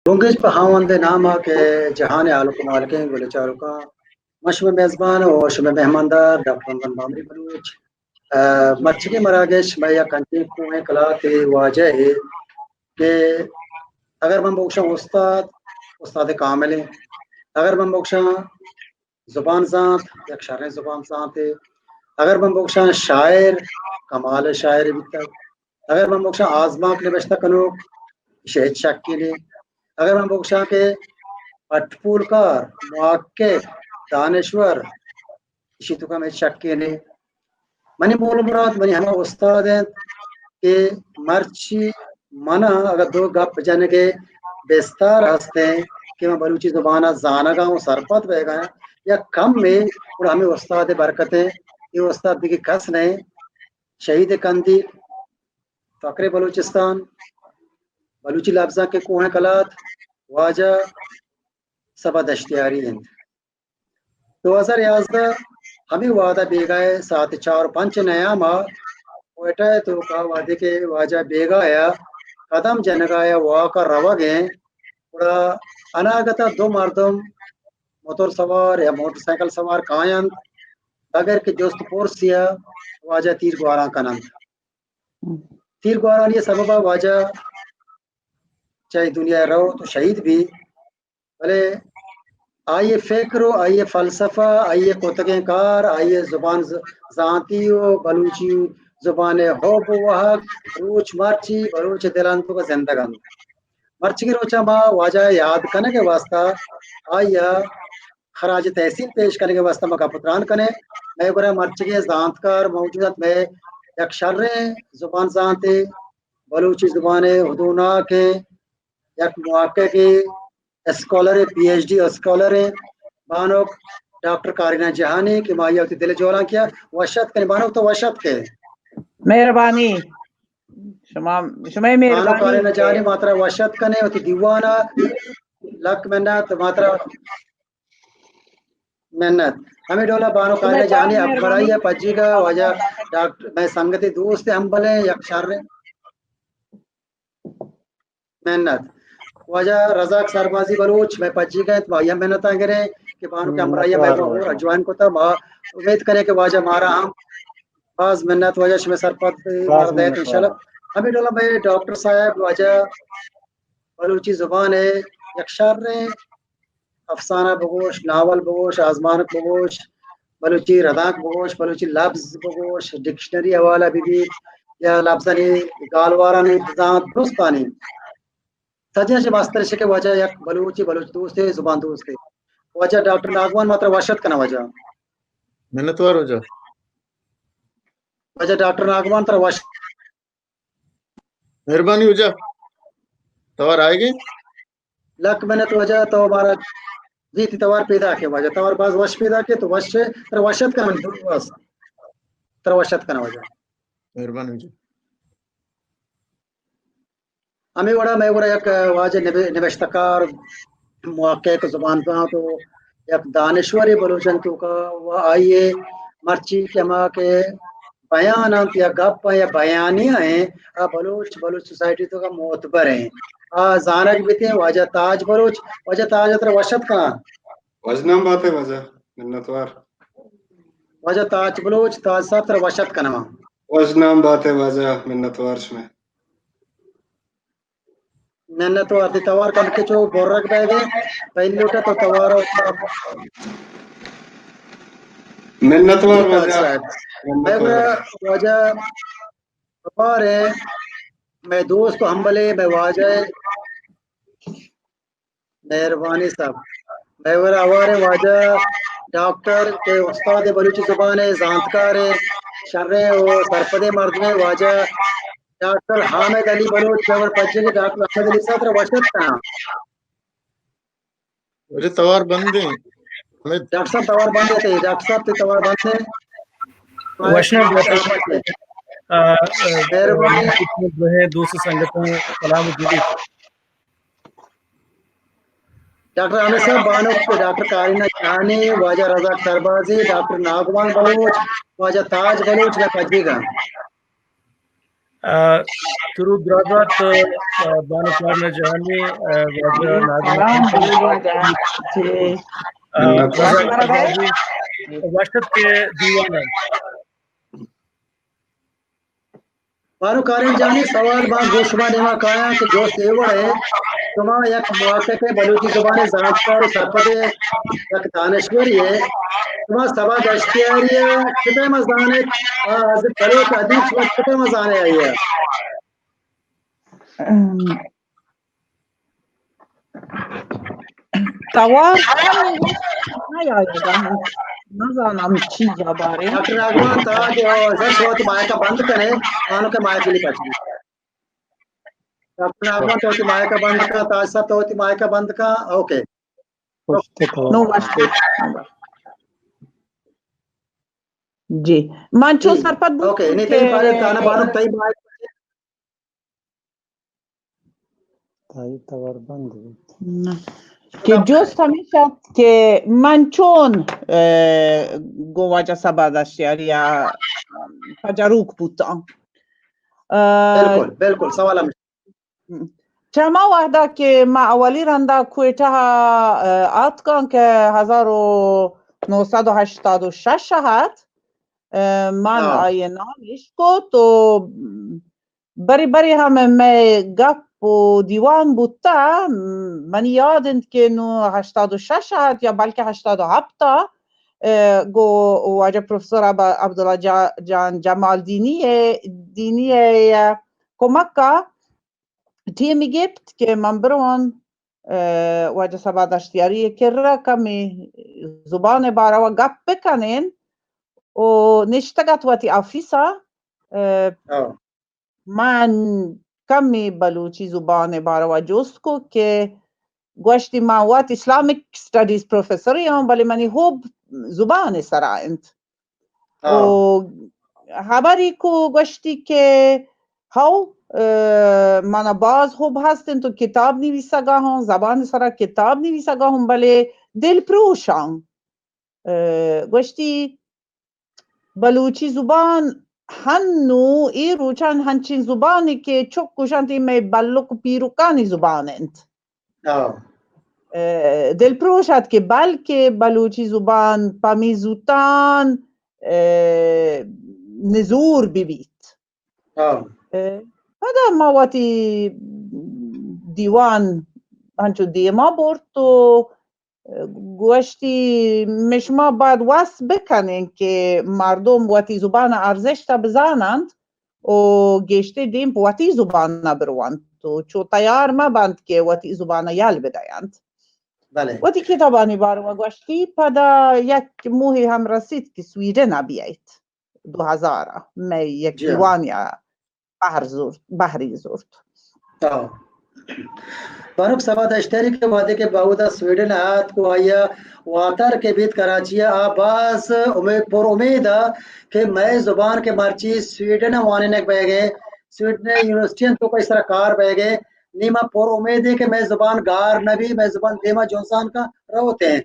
بنگیج پہ ہاوند ءِ نام ءَ کہ جہان ءِ ہالک ءُ مالکیں گل ءُ چارکاں، من شمئے میزبان ءُ شمئے مہماندار ڈاکٹر رمضان بامری بلوچ۔ ءَ، مرچیگیں مراگش مئے یک انچیں کوہیں کلات ءِ واجہ ءِ کہ اگر من بگوشاں استاد، استاد کامل ایں، اگر من بگوشاں زبان زانت، یک شریں زبان زانتے۔ اگر من بگوشاں شاعر، کمال شاعر بیتگ۔ اگر من بگوشاں آزمانک نبشتہ کنوک، ایشی ہچ شکے نے۔ اگر من بگوشاں کہ پٹ پولکار، محقق، دانشور، ایشی توکا ہم ہچ شکے نے۔ منی مول مراد منی ہما استاد انت کہ مرچی منا اگر دو گپ جنگ ءِ بستار ہستیں کہ من بلوچی زبان ءَ زانگ ءَ آں، سرپد بیگ ءَ آں، یا کم ایں، گڑا ہمے استاد ءِ برکت ایں۔ اے استاد دگہ کس نہ ایں، شہید قندیل، فخر بلوچستان، بلوچی لبزانک ءِ کوہیں کلات واجہ صبا دشتیاری انت۔ دو ہزار یازدہ ہمے وہد ءَ بیگاہ ءَ ساعت چار ءُ پنچ ءِ نیام ءَ کوئٹہ ءِ توکا وہدے کہ واجہ بیگاہ ءَ قدم جنگ ءَ یا واک ءَ روگ ءَ ایں، گڑا اناگت ءَ دو مردم موتور سوار یا موٹر سائیکل سوار کاینت، بغیر کہ جست پرسی ءَ واجہ تیر گواراں کننت۔ تیر گوارانی ءِ سبب ءَ واجہ چہ اے دنیا ءَ روت ءُ شہید بیت، بلے آئی ءِ فکر ءُ آئی ءِ فلسفہ، آئی ءِ کتگیں کار، آئی ءِ زبان ز-، زانتی ءُ بلوچی زبان ءِ حب ءُ واہگ روچ مرچی بلوچ ءِ دلانی توکا زندگ انت۔ مرچیگیں روچ ءَ ما واجہ ءِ یاد کنگ ءِ واستہ، آئی ءَ خراج تحسین پیش کنگ ءِ واستہ ما گپ ءُ تران کنیں۔ مئے گورا مرچیگیں زانتکار موجود انت، مئے یک شریں زبان زانتے، بلوچی زبان ءِ ہدوناکیں یک محققے، اسکالرے، پی ایچ ڈی اسکالرے، بانک ڈاکٹر کارینا جہانی کہ ما آئی ءَ وتی دل ءِ جہلانکی ءَ وش اتک کنیں۔ بانک تو وش اتک ئے۔ مہربانی۔ شما، شمئے بانک مہربانی۔ کارینا جہانی ما ترا وش اتک کنیں وتی دیوان ءَ۔ لک منت ما ترا۔ منت۔ ہمے ڈول ءَ بانک کارینا جہانی ءِ ہمبراہی ءَ پجیگ ءَ واجہ ڈاکٹر، مئے سنگتے دوست ہمبلیں یک شریں۔ منت۔ واجہ رزاق سربازی بلوچ مئے پجیگ ءَ انت، ما آئی ءَ منتاں گریں کہ بانک ءِ ہمراہی ءَ مئے گوں ہور ءَ جوائن کتگ۔ ما امید کنیں کہ واجہ مارا ہم باز منت واجہ، شمئے سرپد مردے انت انشاءاللہ۔ ہمے ڈول ءَ مئے ڈاکٹر صاحب واجہ بلوچی زبان ءِ یک شریں افسانہ بگوش، ناول بگوش، آزمانک بگوش، بلوچی ردانک بگوش، بلوچی لبز بگوش، ڈکشنری حوالہ بہ بیت یا لبزانی گالوارانی زانت درستانی۔ سجہیں چہ مستر ایش کہ واجہ یک بلوچے، بلوچ دوستے، زبان دوستے۔ واجہ ڈاکٹر ناگمان ما ترا وش اتک کناں واجہ۔ منتوار واجہ۔ واجہ ڈاکٹر ناگمان ترا وش۔ مہربانی واجہ۔ توار آئیگے؟ لک منت واجہ، تو مارا جی تئی توار پیداک ئے واجہ، توار باز وش پیداک ئے، تو وش ئے، ترا وش اتک کناں من، بس ترا وش اتک کناں واجہ۔ مہربانی واجہ۔ ہمے وڑا مئے گورا یک واجہ نب-، نبشتہ کار، محقق، زبان زانت و یک دانشورے بلوچانی توکا و آئی ء مرچی کہ ہما کہ بیان انت یا گپ یا بیانیہ ہیں، آ بلوچ، بلوچ سوسائٹی توکا معتبر ہیں۔ آ زانگ بیتیں واجہ تاج بلوچ، واجہ تاج ء ترا وش اتک کناں۔ وژنام بات ئے واجہ، منتوار۔ واجہ تاج بلوچ، تاج صاحب ترا وش اتک کناں۔ وژنام بات ئے واجہ، منتوار شمئے۔ منتوار، تئی توار کمکے چو برگ بیگ ئے، پہلی لوٹا تو توار۔ منتوار واجہ۔ صاحب۔ منتوار۔ مئے واجہ توار ئے، مئے دوست و ہمبل ئے، مئے واجہ ئے۔ مہربانی صاحب۔ مئے گورا ہواریں واجہ ڈاکٹر کہ استاد بلوچی زبان ء، زانتکار ء، شریں و سرپدیں مردمے واجہ ڈاکٹر حامد علی بلوچ، مئے گورا پجے کہ ڈاکٹر حامد علی صاحب ترا وش اتک کناں۔ ارے توار بند ہیں۔ ڈاکٹر صاحب توار بند ہے، ڈاکٹر صاحب تئی توار بند ہے۔ وشنا بات ئے۔ آ، آ، مہربانی۔ دوست سنگتوں سلام و درود۔ ڈاکٹر حامد صاحب، بانک ڈاکٹر کارینا جہانی، واجہ رزاق سربازی، ڈاکٹر ناگمان بلوچ، واجہ تاج بلوچ، مئے پجیگ ء۔ ء، درود دراز بات، ء، بانک کارنہ جہانی، ء، واجہ ناظم، ء، رضا قاضی، وش اتک کہ دیوان ء۔ بانک کارنہ جہانی، سوال ما گوں شما دیما کایاں کہ جست اے وڑ ء، شما یک محقق ء، بلوچی زبان ء زانتکار ء سرپد ء یک دانشورے ء، شما صبا دشتیاری ء چہ پیم ء زان ات؟ آ، از بلوچ ادیب شما چہ پیم ء زان ء آئی ء؟ ام، توار نہ یاد ء انت۔ نزانم چی جا بارے۔ ڈاکٹر ناگمان، تا جو زش وتی مائک ء بند کنے، آنو کہ مائک بلی پچ۔ ڈاکٹر ناگمان، تو وتی مائک ء بند کن، تاج صاحب، تو وتی مائک ء بند کن۔ اوکے۔ نو وش۔ جی، من چو جی۔ سرپد بوت اوکے، نہیں، کہ تئی بارے تانا بانک تئی مائک تائی توار بند بیت۔ نہ۔ کہ جست ہمیش ات کہ من چون، اه، گوں واجہ صبا دشتیاری ء پجاروک بوتاں۔ اه، بالکل، بالکل، سوال ہمیش۔ چہ ہما وہدا کہ ما اولی رندا کوئٹہ ء، اه، آتکاں کہ ہزار و نو سد و ہشتاد و شش ء ات، اه، من ہاں۔ آئی ء نام اشکت و برے برے ہم مئے گپ و دیوان بوتہ، منی یاد انت کہ نوں ہشتاد و شش ات یا بلکہ ہشتاد و ہپت ء، اه، گوں واجہ پروفیسر عب-، عبداللہ جا-، جان جمالدینی ء، دینی ء کمک ء ٹیمی گپت کہ من برواں، اه، واجہ صبا دشتیاری ء کرا کمے زبان ء باروا گپ بکنین و نشتگ ات وتی آفیس ء، اه، ہاں۔ من کمے بلوچی زبان ء باروا جست کو کہ گوشتی، من وت اسلامک اسٹڈیز پروفیسرے آں، بلے منی حب زبان ء سرا انت۔ ہاں۔ و ہبری کو گوشتی کہ ہو، اه، منا باز حب ہست انت و کتاب نویسگا ہوں، زبان سرا کتاب نویسگا ہوں، بلے دل پروشاں۔ اه، گوشتی، بلوچی زبان ہنو اے روچان ہنچین زبانے کہ چک گوشنت اے مئے بلک و پیرکانی زبان انت۔ ہاں۔ اه، دلپروش ات کہ بلکہ بلوچی زبان پمی زوتان، اه، نزور ببیت۔ ہاں۔ اه، پدا ما وتی دیوان ہنچو دیما برت و گوشتی، مئے شما باید وس بکنیں کہ مردم وتی زبان ء ارزشت ء بزاننت و گیشتر دیم پہ وتی زبان ء برونت و چو تیار مہ بنت کہ وتی زبان ء یل بدینت۔ بلے۔ وتی کتابانی باروا گوشتی، پدا یک موہے ہم رسیت کہ سویڈن ء بیایت۔ دو ہزار ء مئے یک جی ہاں۔ دیوانے ء بہر زرت، بہری زرت۔ ہاں۔ بانک صبا دشتیاری کہ وہدے کہ بہود ء سویڈن ء آتک و آئی ء واتر کہ بیت کراچی ء، آ باز امید، پر امید ء کہ مئے زبان کہ مرچی سویڈن ء وانینگ بئیگ ء، سویڈن ء یونیورسٹی انت تو کہ سرا کار بئیگ ء، نی ما پر امید ایں کہ مئے زبان گار نہ بی، مئے زبان دیما جنزان کا روت ایں۔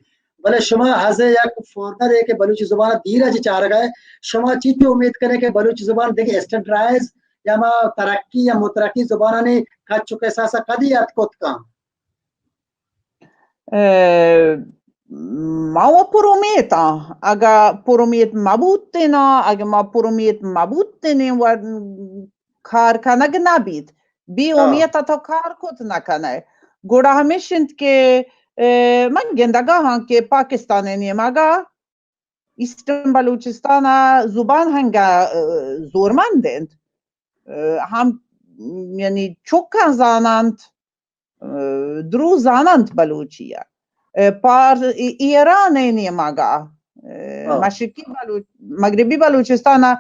بلے شما ہزے یک فورنرے کہ بلوچی زبان ء دیر ء چہ چارگ ء، شما چی چی امید کنے کہ بلوچی زبان دگہ اسٹینڈرڈائز یا ما ترقی یا مترقی زبانانی کچ و کساس ء کدی اتک کت کن؟ اه، ما و پر امیت آں۔ اگہ پر امیت مہ بوتیناں، اگہ ما پر امیت مہ بوتینیں و کار کنگ نہ بیت، بے ہاں۔ امیت ء تو کار کت نہ کنئے۔ گڑا ہمیش انت کہ، اه، من گندگا ہاں کہ پاکستان ء نیمگا ایسٹرن بلوچستان ء زبان ہنگا، اه، زورمند انت۔ اه، ہم، یعنی چکاں زاننت، اه، درو زاننت بلوچی ء۔ اه، پار-، ای-، ایران ء نیمگا، اه، ہاں۔ مشرقی بلوچ-، مغربی بلوچستان ء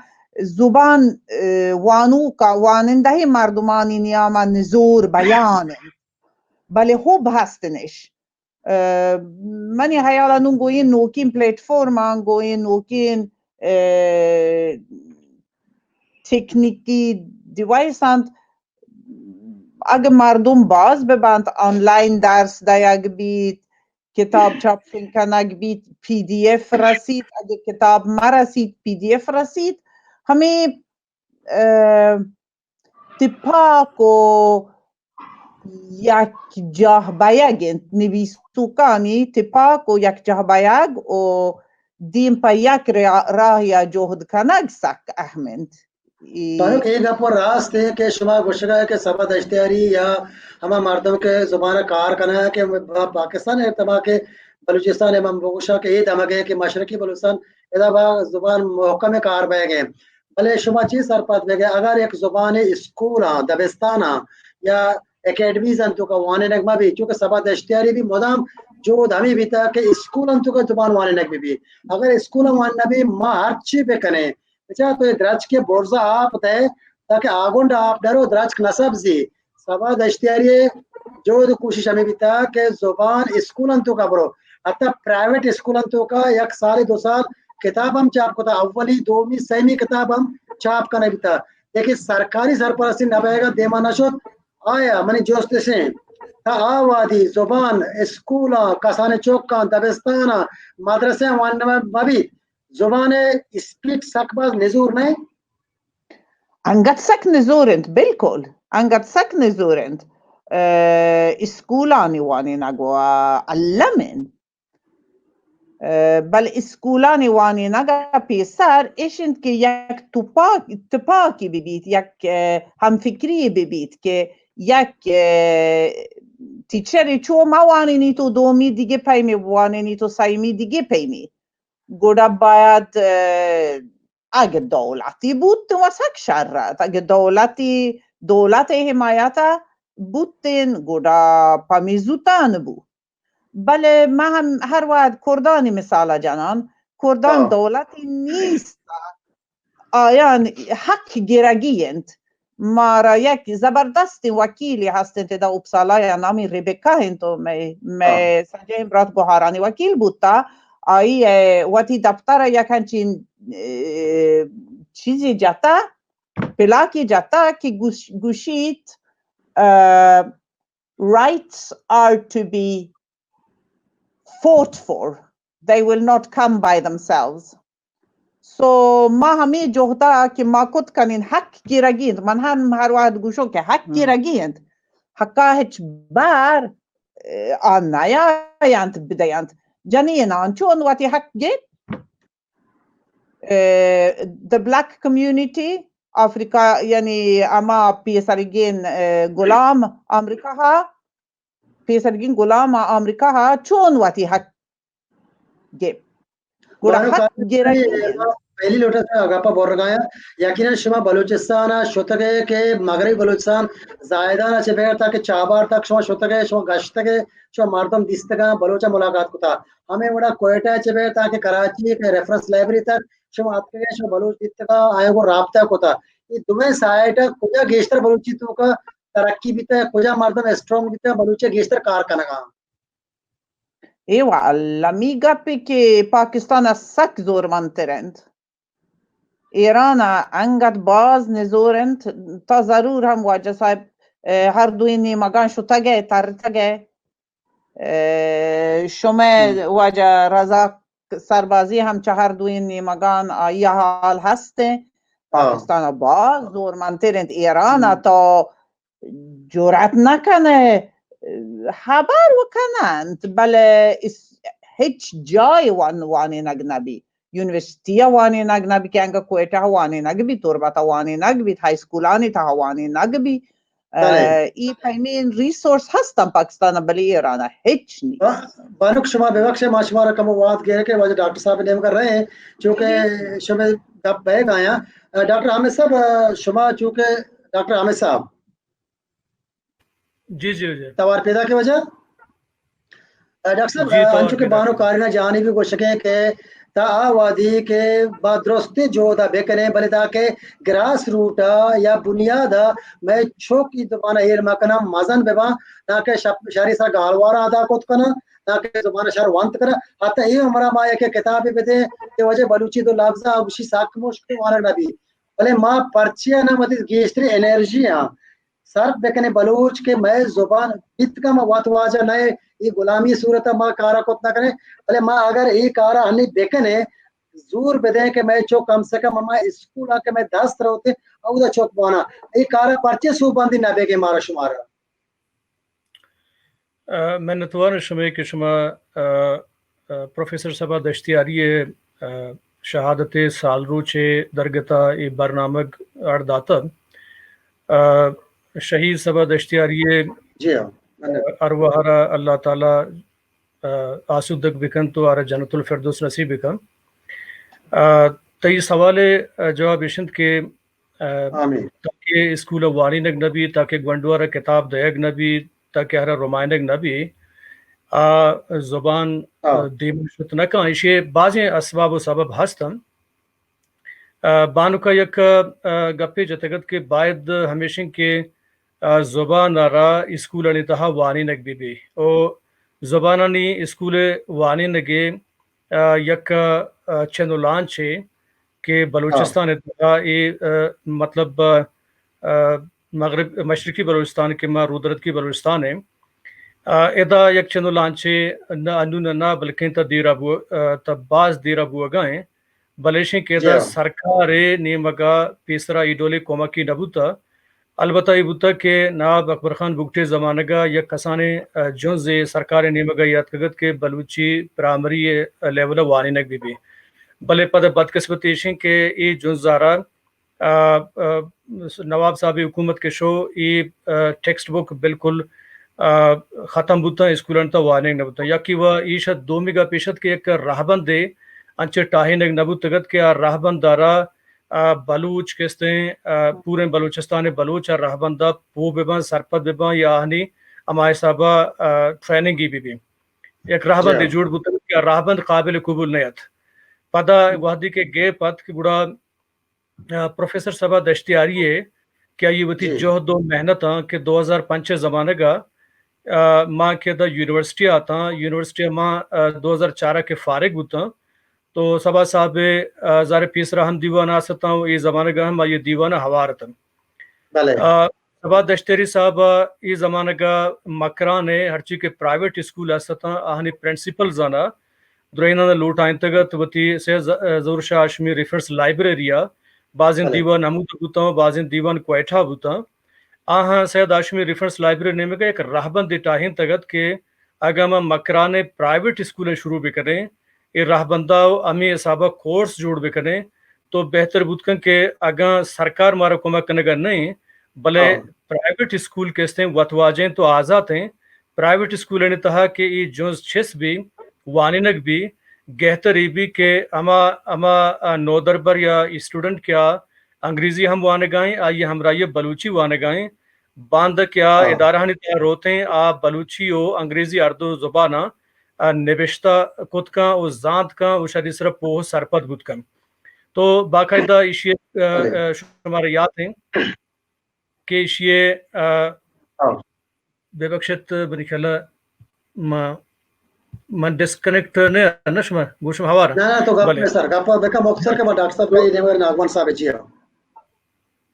زبان، اه، وانوک ء وانندہ مردمانی نیام ء نزور بیان انت، بلے حب ہستنش۔ اه، منی ہیال ء نوں گوں اے نوکیں پلیٹ فارم آں، گوں اے نوکیں، اه، تکنیکی ڈیوائس انت، اگہ مردم باز بہ بنت، آنلائن درس دئیگ بیت، کتاب چاپ کنگ بیت، پی ڈی ایف رسیت، اگہ کتاب مہ رسیت، پی ڈی ایف رسیت، ہمے، اه، تپاک و یک جاہ بیگ انت، نویسوکانی تپاک و یک جاہ بیگ و دیم پہ یک را-، راہ یا جہد کنگ سک اہم انت۔ ای بانک، اے گپ راست ہے کہ شما گوشگا ہے کہ سبا دشتیاری یا ہما مردم کہ زبان کار کنگا کہ با پاکستان ہے، تما کہ بلوچستان ہے، من بگوشاں کہ اے دمگ ہے کہ مشرقی بلوچستان ادا با زبان محکم کار بیگ ہے۔ بلے شما چی سرپد بیگ ہے، اگر یک زبان اسکول ہاں، دبستان ہاں یا اکیڈمیز انت تو کا وانینگ مہ بی، چونکہ سبا دشتیاری بھی مدام جہد ہمیں بیتا کہ اسکول انت تو کا زبان وانینگ بہ بی۔ اگر اسکول وان نہ بی، ما ہر چی بکنیں، بچا تو اے درچکے برزا آپ دئے تاکہ آگنڈ آپ درو، درچک نہ سبزی۔ سبا دشتیاری جہد و کوشش ہمیں بیتا کہ زبان اسکول انت تو کا برو، حتی پرائیویٹ اسکول انت تو کا یک سال دو سال کتاب ہم چاپ کتا، اولی، دومی، سیمی کتاب ہم چاپ کنے بیتا، لیکن سرکاری سرپرستی نہ بیگا دیما نہ شد۔ آیا منی جست اسیں، تا آ وادی زبان اسکولاں، کسانیں چوکاں، دبستاناں، مدرسہ وانینگ مہ بیت، زبان اسپیڈ سک باز نزور نہ؟ انگت سک نزور انت، بالکل انگت سک نزور انت۔ اه، اسکولانی وانینگ و الم انت۔ اه، بل اسکولانی وانینگ ء پیسر اش انت کہ یک تپاک، تپاکی بہ بیت، یک، اه، ہمفکری بہ بیت کہ یک، اه، ٹیچرے چو مہ وانینیت و دومی دگہ پیمے بوانینیت و سیمی دگہ پیمے۔ گڑا باید، اه، اگہ دولتی بوت و سک شر ات، اگہ دولتی، دولت حمایت بوتین گڑا پمی زوتان بو۔ بلے ما ہم ہر وہد کردانی مثال جنان، کردان ہاں۔ دولتی نیست، آیان حق گرگی انت۔ مارا یک زبردستیں وکیلے ہست انت، ادا اپسالا یا نامی ریبیکا انت و مئے، مئے ہاں۔ سجہیں برات گوہارانی وکیل بوتا۔ آئی ء وتی دفتر ء یک انچین، اے، چیزے جتا، پلاکے جتا کہ گوش-، گوشیت، اه، rights are to be fought for, they will not come by themselves. سو ما ہمے جہدا کہ ما کت کنین حق گرگی انت، من ہم ہر وہد گوشوں کہ حق ہم۔ گرگی انت، حقا ہچ بار، اه، آ نیاینت بدینت۔ جنینان چون وتی حق گیت؟ اه، the black community، آفریقہ، یعنی اما پیسرگین، اه، غلام آمریکا ہا، پیسرگین غلام آمریکا ہا چون وتی حق گیت؟ گڑا بانک حق گرگ پہلی لوٹا سے گپا بور گایا۔ یقیناً شما بلوچستان ء شتگے کہ مغربی بلوچستان زاہدان ء چہ بغیر تاکہ چابہار تک شما شتگے، شما گشتگے، شما مردم دیستگاں، بلوچ ء ملاقات کتا۔ ہمے وڑا کوئٹہ ء چہ بغیر تاکہ کراچی ء کہ ریفرنس لائبریری تک شما اتکگے، شما بلوچ دیستگاں، آیاں گوں رابطہ کتا۔ اے دوئیں سائیڈ ء کجا گیشتر بلوچی توکا ترقی بیتا، کجا مردم اسٹرانگ بیتا، بلوچی ء گیشتر کار کنگا؟ اے و المی گپے کہ پاکستان ء سک زورمندتر انت۔ ایران ء انگت باز نزور انت۔ تا ضرور ہم واجہ صاحب، اه، ہر دوئیں نیمگاں شتگ ئے، ترتگ ئے۔ اه، شمئے ہم۔ واجہ رضا سربازی ہم چہ ہر دوئیں نیمگاں آئی ء حال ہست انت۔ ہاں۔ پاکستان ء باز زورمندتر انت۔ ایران ء ہم۔ تو جرأت نہ کنئے، ہبر و کننت، بلے اس-، ہچ جاہے وان-، وانینگ نہ بی۔ یونیورسٹی ء وانینگ نہ بی کہ انگہ کوئٹہ ء وانینگ بی، تربت ء وانینگ بی، ہائی اسکولانی تہا وانینگ بی۔ بلے۔ اه، ای پیمیں ریسورس ہستن پاکستان ء، بلے ایران ء ہچ نی۔ با-، بانک شما ببخشے، ما شما را کمو واد گیرے کہ واجہ ڈاکٹر صاحب نیمگا رہے، چونکہ جی۔ شما گپ بہ گایا۔ اه، ڈاکٹر حامد صاحب، اه، شما چونکہ ڈاکٹر حامد صاحب۔ جی، جی، جی۔ توار پیداک ئے واجہ؟ ڈاکٹر صاحب، جی، توار انچو کہ پیداک بانو ئے۔ کارینا جہانی بھی گوشگے کہ تا آ وادی کہ با درستیں جہد ء بکنیں، بلے تاکہ گراس روٹ ء یا بنیاد ء مئے چک ای زبان ء ایر مکناں، مزن بباں، ناکہ شپ-، شری سر گالوار ء ادا کت کناں، ناکہ زبان ء شر ونت کناں۔ حتی اے عمر ء ما یک کتابے بدیں کہ واجہ بلوچی دو لفظ ء گوشی سک مشکل وانگ نہ بی۔ بلے ما پرچیا نہ وتی گیشتریں انرجی آں صرف بکنیں بلوچ کہ مئے زبان بیتگ، ما وت واجہ نہ اے غلامی صورت ء ما کارا کت نہ کنیں، بلے ما اگر اے کارا ہنی بکنیں، زور بدیں کہ مئے چک کم سے کم ہما اسکول آ کہ مئے دست روتے، اودا چک بوانا۔ اے کارا پرچے سوبمندی نہ بیگے مارا شمارا؟ ء، منتوار شمے کہ شما، ء، ء، پروفیسر صبا دشتیاری ء، ء، شہادت ء سالروچ ء درگت ء اے برنامگ اڑ داتگ۔ ء، شہید صبا دشتیاری ء جی ہاں، منت۔ ارواح ء را اللہ تعالی، ء، آسودگ بکنت و آرا جنت الفردوس نصیب بکنت۔ ء، تئی سوال ء جواب اش انت کہ ء، آمین۔ تاکہ اسکول ء وانینگ نہ بیت، تاکہ گونڈو ء را کتاب دئیگ نہ بیت، تاکہ ہرا رمائینگ نہ بیت، آ زبان، ہاں۔ ء، دیم ء شت نہ کن۔ ایشی ء بازیں اسباب و سبب ہست انت۔ ء، بانک ء یک، ء، گپے جتگ ات کہ باید ہمیش انت کہ، ء، زبان ء را اسکولانی تہا وانینگ بہ بی۔ او زبانانی اسکول ء وانینگ ء، ء، یک، ء، چن و لانچے کہ ہاں۔ بلوچستان ء تہا اے، ء، مطلب، ء، مغرب، مشرقی بلوچستان کہ ما رودرتکی بلوچستان ء، ء، ادا یک چنو لانچے نہ انو نہ، نہ بلکیں تا دیرا بو-، ء، تا باز دیرا بوگا ایں، بلے شیں کہ جی ادا ہاں۔ سرکار ء نیمگا پیسرا ای ڈولے کمکی نہ بوتا۔ البتہ اے بوتگ کہ نواب اکبر خان بگٹی ء زمانگ ء یک کسانیں، ء، جنزے سرکار ء نیمگ ء یاتکگ ات کہ بلوچی پرائمری ء لیول ء وانینگ بہ بیت۔ بلے پد ء بدقسمتی ایش انت کہ اے جنز ء را، ء، ء، نواب صاحب ء حکومت کہ شو، اے، ء، ٹیکسٹ بک بالکل، ء، ختم بوتاں، اسکولانی تہ وانینگ نہ بوتاں۔ یکے و ایش ات، دومی گپ ایش ات کہ یک رہبندے انچے ٹاہینگ نہ بوتگ ات کہ آ رہبند ء را ء، بلوچ کہ استیں، ء، پوریں بلوچستان ء بلوچ ء رہبند ء پوہ بہ باں، سرپد بہ باں یا آہانی ہما حساب ء، ء، ٹریننگ ء بہ بی۔ یک رہبندے جی۔ جوڑ بوتگ کہ آ رہبند قابل قبول نہ ات۔ پدا وہدی کہ گیپ ات کہ گڑا، ء، پروفیسر صبا دشتیاری ء کہ آئی وتی جی۔ جہد و محنت آں کہ دو ہزار پنچ ء زمانگ ء، ء، ما کہ دا یونیورسٹی ء آتاں، یونیورسٹی ء ما، ء، دو ہزار چار ء کہ فارغ بوتاں، تو صبا صاحب ء، ء، زار پیسرا ہم دیوان آستاں و اے زمانگ ء ہم آئی دیوان ء ہوار اتنت۔ بلے۔ ء، صبا دشتیاری صاحب ء اے زمانگ ء مکران ء ہرچی کہ پرائیویٹ اسکول است اتاں، آہانی پرنسپلز آناں درہیناں لوٹائینتگ ات، وتی سید ز-، ظہور شاہ ہاشمی ریفرنس لائبریری ء بازیں بلے۔ دیوان ہمود بوتاں، بازیں دیوان کوئٹہ بوتاں۔ آہاں سید ہاشمی ریفرنس لائبریری نیمگ ء یک رہبندے ٹاہینتگ ات کہ اگاں ما مکران ء پرائیویٹ اسکول ء شروع بہ کنیں، اے رہبندا و ہمے حساب ء کورس جوڑ بہ کنیں تو بہتر بوت کنت کہ اگاں سرکار مارا کمک کنگ ء نہ انت، بلے ہاں۔ پرائیویٹ اسکول کہ استیں وت واجہ انت و آزات انت، پرائیویٹ اسکولانی تہا کہ اے جنز چست بی، وانینگ بی، گہتر ای بی کہ ہما، ہما، آ، نودربر یا اسٹوڈنٹ کہ آ انگریزی ہم وانگائیں، آئی ہمراہی بلوچی وانگائیں، باندا کہ آ ہاں۔ ادارہانی تہا روتیں، آ بلوچی و انگریزی ہر دو زباناں، آ، نبشتہ کت کن و زانت کن و شری سرا پوہ سرپد بوت کن۔ تو باقاعدہ ایشی، آ، بلے۔ آ، شمارا یات ہیں کہ ایشی، آ، ہاں۔ ببخشت، منی خیال ء ما، من ڈسکنیکٹ نہ، نہ شما، گوشم ہوار۔ نہ، نہ، تو گپ بلے۔ میں سر، گپ بکا مختصر کہ ما ڈاکٹر صاحب کا یہ ناگمان صاحب جی ہاں۔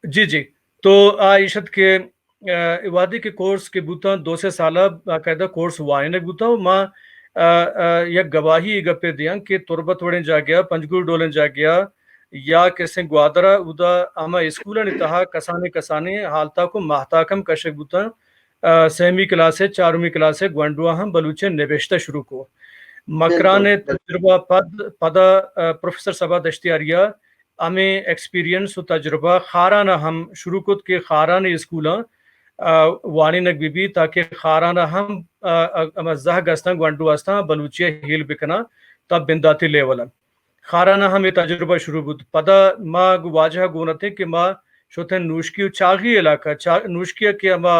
جی، جی۔ تو آ ایشت کہ، ء، وہدی کہ کورس کہ بوتاں دو سے سال ء باقاعدہ کورس وانینگ بوتاں، ما، ء، ء، یک گواہی گپے دیاں کہ تربت وڑیں جاگہ، پنجگور ڈولیں جاگہ، یا کسیں گوادر ء اودا ہما اسکولانی تہا کسانیں کسانیں ہالتاک و ماہتاک ہم کشگ بوتاں۔ ء، سیمی کلاس ء، چارمی کلاس ء گونڈواں ہم بلوچی ء نبشتہ شروع کو۔ مکران ء بالکل، بالکل۔ تجربہ پد، پدا، ء، پروفیسر صبا دشتیاری ء ہمے ایکسپیرینس و تجربہ خاران ء ہم شروع کت کہ خاران ء اسکولاں، ء، وانینگ بہ بیت تاکہ خاران ء ہم، ء، ء، ہما زہگ استاں، گونڈو استاں، بلوچی ء ہیل بکناں تا بنداتی لیول ء۔ خاران ء ہم اے تجربہ شروع بوت۔ پدا ما گوں واجہ ء گون اتیں کہ ما شتیں نوشکی و چاغی علاقہ، چا-، نوشکی ء کہ ہما،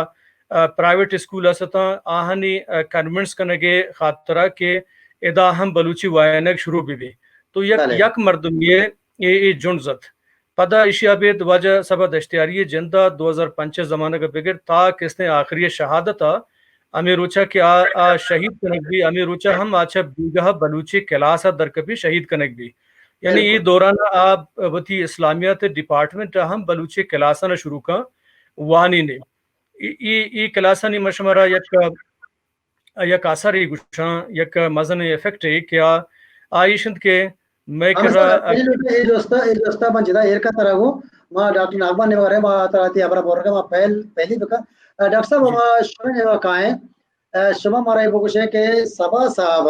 ء، پرائیویٹ اسکول است اتاں، آہانی، ء، کنونس کنگ ء خاطر ء کہ ادا ہم بلوچی وانگ شروع بہ بی۔ تو یک، بلے۔ یک مردمی ء اے، اے جنز ات۔ پدا ایشی ء ابید واجہ صبا دشتیاری ء جند ء دو ہزار پنچ ء زمانگ ء بگر تا کستیں آخری ء شہادت ء ہمے روچ ء کہ آ، آ شہید کنگ بی، ہمے روچ ء ہم آ چہ بیگاہ بلوچی کلاس ء درکپی شہید کنگ بی۔ یعنی اے بالکل۔ دوران ء آ وتی اسلامیات ء ڈیپارٹمنٹ ء ہم بلوچی کلاساں شروع کن وانینے۔ ای، ای، ای کلاسانی مشمرا یک، یک اثرے گوشاں، یک مزنیں افیکٹے کہ آ، آ ایش انت کہ مئے ہمیں کرا سر، پہلی لوٹے اے دوستا، اے دوستا من جدا ایر کا ترا گو، ما ڈاکٹر ناگمان نے وغیرہ ما ترا تی ابرا بورگا ما پہل، پہلی بکا۔ ڈاکٹر صاحب، جی۔ ہما شمے نے کائیں، شما مارا اے بگوشے کہ صبا صاحب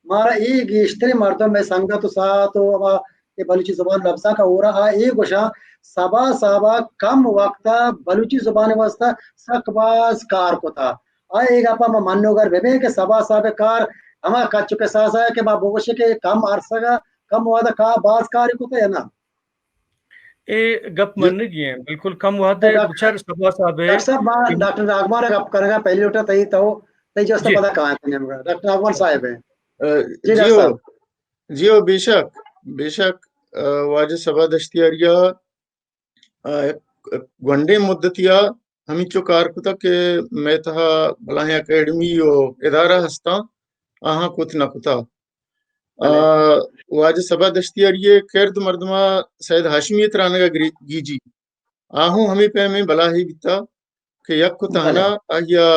مارا اے گیشتریں مردم، مئے سنگت و ساعت و ہما کہ بلوچی زبان لبزانک ء ہورا آ اے گوشاں، صبا صاحب ء کم وقت ء بلوچی زبان ء واستہ سک باز کار کتا۔ آ اے گپا ما منوگر بہ بیں کہ صبا صاحب ء کار ہما کچ و کساس ء کہ ما بگوشیں کہ کم عرصہ ء کم وہد ء کا باز کار کتا یا نہ؟ اے گپ جی۔ منگی ہیں، بالکل کم وہد ء ڈاکٹر، بچار صبا صاحب ء ڈاکٹر صاحب، ما کہ ڈاکٹر ناگمان ء گپ کنگا پہلی لوٹا تئی تو، تئی جست ء جی۔ پدا کایاں تئی نیمگا۔ ڈاکٹر ناگمان صاحب ہیں۔ جی جی ڈاکٹر ہو، صاحب۔ جی ہو، بے شک، بے شک، آ، واجہ صبا دشتیاری ء، آ، یک گونڈیں مدتی ء ہمینچو کار کتگ کہ مئے تہا بلاہیں اکیڈمی و ادارہ ہستاں، آہاں کت نہ کتگ۔ آ، بلے۔ واجہ صبا دشتیاری ء کرد مردماں سید ہاشمی ء ترانگ ء گری-، گیجی۔ آ ہوں ہمے پیمیں بلاہے بیتا کہ یک و تہنا بلے۔ آئی ء،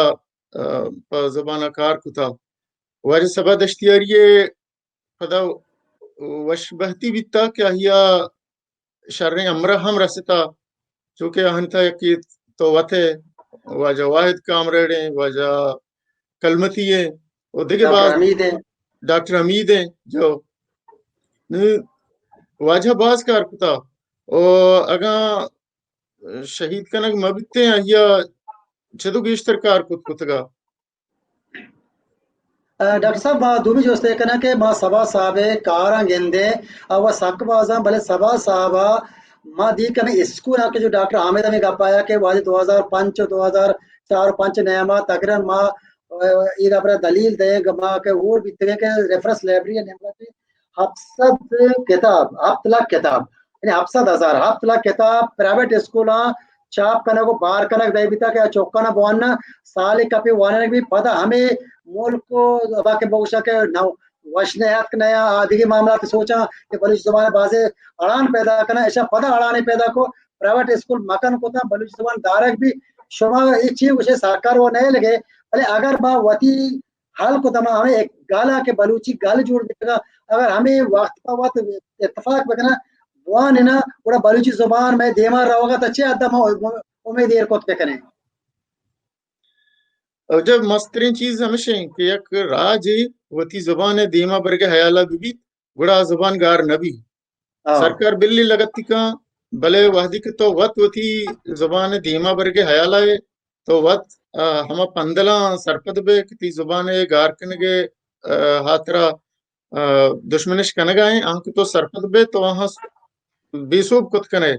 آ، پہ زبان ء کار کتا۔ واجہ صبا دشتیاری ء پدا وش بہتی بیتا کہ آئی ء شریں امر ہم رستا، چونکہ آہانی تہا یکے تو وت ئے، واجہ واحد کامریڈ ایں، واجہ کلمتی ایں، و دگہ ڈاکٹر باز حمید ایں۔ ڈاکٹر حمید ایں، جو نی واجہ باز کار کتا، و اگاں شہید کنگ مہ بیتیں، آئی ء چدو گیشتر کار کت کتگا۔ ڈاکٹر صاحب، ما دومی جست ء کناں کہ ما صبا صاحب ء کاراں گندیں، آ و سک بازاں، بلے صبا صاحب ء ما دی کہ ہمیں اسکول ء کہ جو ڈاکٹر حامد ہمیں گپ آیا کہ واجہ دو ہزار پنچ و دو ہزار چار و پنچ نیام ء تقریباً ما، آ، اے دابرا دلیل دیں کہ ما کہ اور بیتگیں کہ ریفرنس لائبریری ء نیمگا ہپت سد کتاب، ہپت لکھ کتاب، یعنی ہپت سد ہزار، ہپت لکھ کتاب پرائیویٹ اسکولاں چاپ کنگ و بار کنگ دئے بیتا کہ آ چکانا بواننا سالے کپی وانگ بی، پدا ہمے ملک و ہما کہ بگوشاں کہ نو-، وش نہ اتک نیا آ دگہ معاملات سوچاں کہ بلوچ زبان بازے اڑان پیدا کنا، اشا پدا اڑانے پیدا کو، پرائیویٹ اسکول مکن کتا، بلوچ زبان دارگ بی۔ شما اے چی گوشے سرکار و نئے لگے، بلے اگر ما وتی حل کت، ہما ہمے گل ء کہ بلوچی گل جوڑ بیتگ ء، اگر ہمے وقت پہ وقت اتفاق بکناں، بوان اناں، گڑا بلوچی زبان مئے دیما روگ ء تا چے حد ء ما امید ایر کت بکنیں؟ او جب مستریں چیز ہمش انت کہ یک راجے وتی زبان ء دیما برگ ء حیال ء بہ بیت، گڑا آ زبان گار نہ بیت۔ ہاں۔ سرکار بلی لگتی کن، بلے وہدی کہ تو وت وتی زبان ء دیما برگ ء حیال ء تو وت، آ، ہما پندلاں سرپد بئے کہ تئی زبان ء گار کنگ ء، آ، ہاترا، آ، دشمنش کنگ ء ایں، آنکہ تو سرپد بئے تو آہاں بے سوب کت کن ئے۔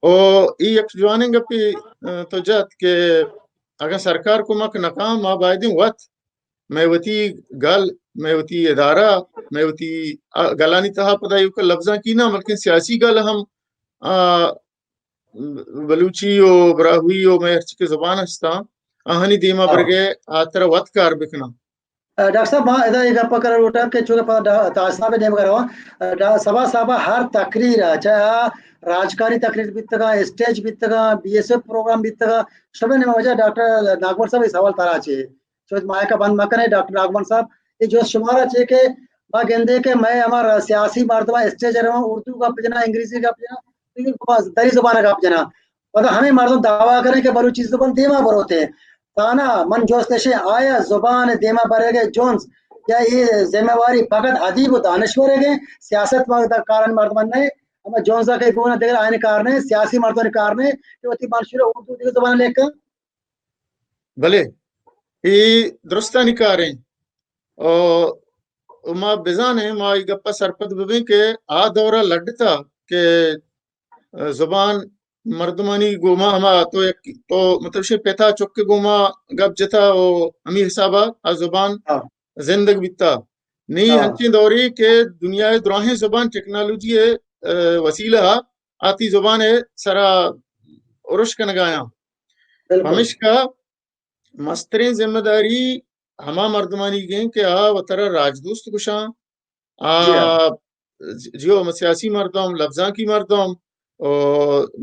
او اے یک جوانیں گپے، آ، تو جت کہ اگاں سرکار کمک نہ کن، ما بایدیں وت مئے وتی گل، مئے وتی ادارہ، مئے وتی، آ، گلانی تہا پدا ایوک لبزانکی نہ بلکیں سیاسی گل ہم، آ، بلوچی و براہوئی و مئے ہرچی کہ زبان ہستاں، آہانی دیما ہاں۔ برگ ء ہاترا وت کار بکناں۔ ڈاکٹر صاحب، ما ادا اے گپ ء کرا لوٹاں کہ چونکہ پدا ڈا-، تاج صاحب ء نیمگ ء رواں، ڈا-، صبا صاحب ء ہر تقریر ء، چاہے آ راجکاری تقریر بیتگاں، اسٹیج بیتگاں، بی ایس ایف پروگرام بیتگاں، شمئے نیمگ ء واجہ ڈاکٹر ناگمل صاحب، اے سوال ترا چے؟ چوت مائک ء بند مکن ئے ڈاکٹر ناگمان صاحب، اے جست شمارا چے کہ ما گندے کہ مئے ہما سیاسی مردماں اسٹیج ء رواں، اردو گپ جناں، انگریزی گپ جناں، دری زبان ء گپ جناں، پدا ہمے مردم دعویٰ کنیں کہ بلوچی زبان دیما بروتے۔ تانا من جست اشیں، آیا زبان دیما برگ ء جنز یا اے ذمہ واری فقط ادیب و دانشور ء گیں، سیاست کارانی مردمان نہ؟ ہما جنز ء کہ گون دگر آئین کار نہ، سیاسی مردمانی کار نہ کہ وتی منشور اردو دگہ زبان لیکن؟ بلے اے درستانی کار ایں۔ او، او ما بزانیں، ما اے گپ ء سرپد ببیں کہ آ دور ء لڈتا کہ، ء، زبان مردمانی گوما ہما تو یک، تو مطلب شے پتا چک گوما گپ جتا او ہمی حساب ء آ زبان ہاں۔ زندگ بیتا۔ نی ہاں۔ انچیں دورے کہ دنیا ء دراہیں زبان ٹیکنالوجی ء، ء، وسیلہ ء آتی زبان ء سرا ارش کنگایاں۔ بالکل۔ پمشکا مستریں ذمہ داری ہما مردمانی گیں کہ آ وترا راجدوست گوشاں، آ، جی ہاں۔ جیو، ہما سیاسی مردم، لبزانکی مردم، او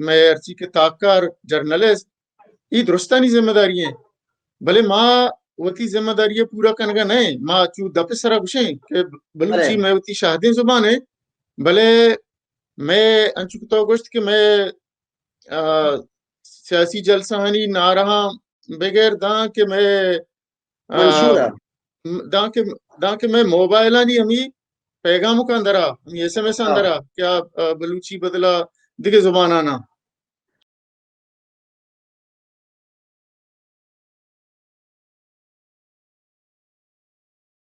مئے ہرچی کہ تاککار، جرنلسٹ، اے درستانی ذمہ داری ایں۔ بلے ما وتی ذمہ داری ء پورا کنگا نہ ایں۔ ما چو دپ ء سرا گوشیں کہ بلوچی بلے۔ مئے وتی شہدیں زبان ایں، بلے مئے انچو کہ تو گوشت کہ مئے، آ، سیاسی جلسہانی نعرہاں بغیر داں کہ مئے، آ، منشور ء۔ داں کہ، داں کہ مئے موبائلانی ہمی پیغامکاں درا، ہمی ایس ایم ایس آں ہاں۔ درا کہ آ، آ، بلوچی بدلا دگہ زبانانا۔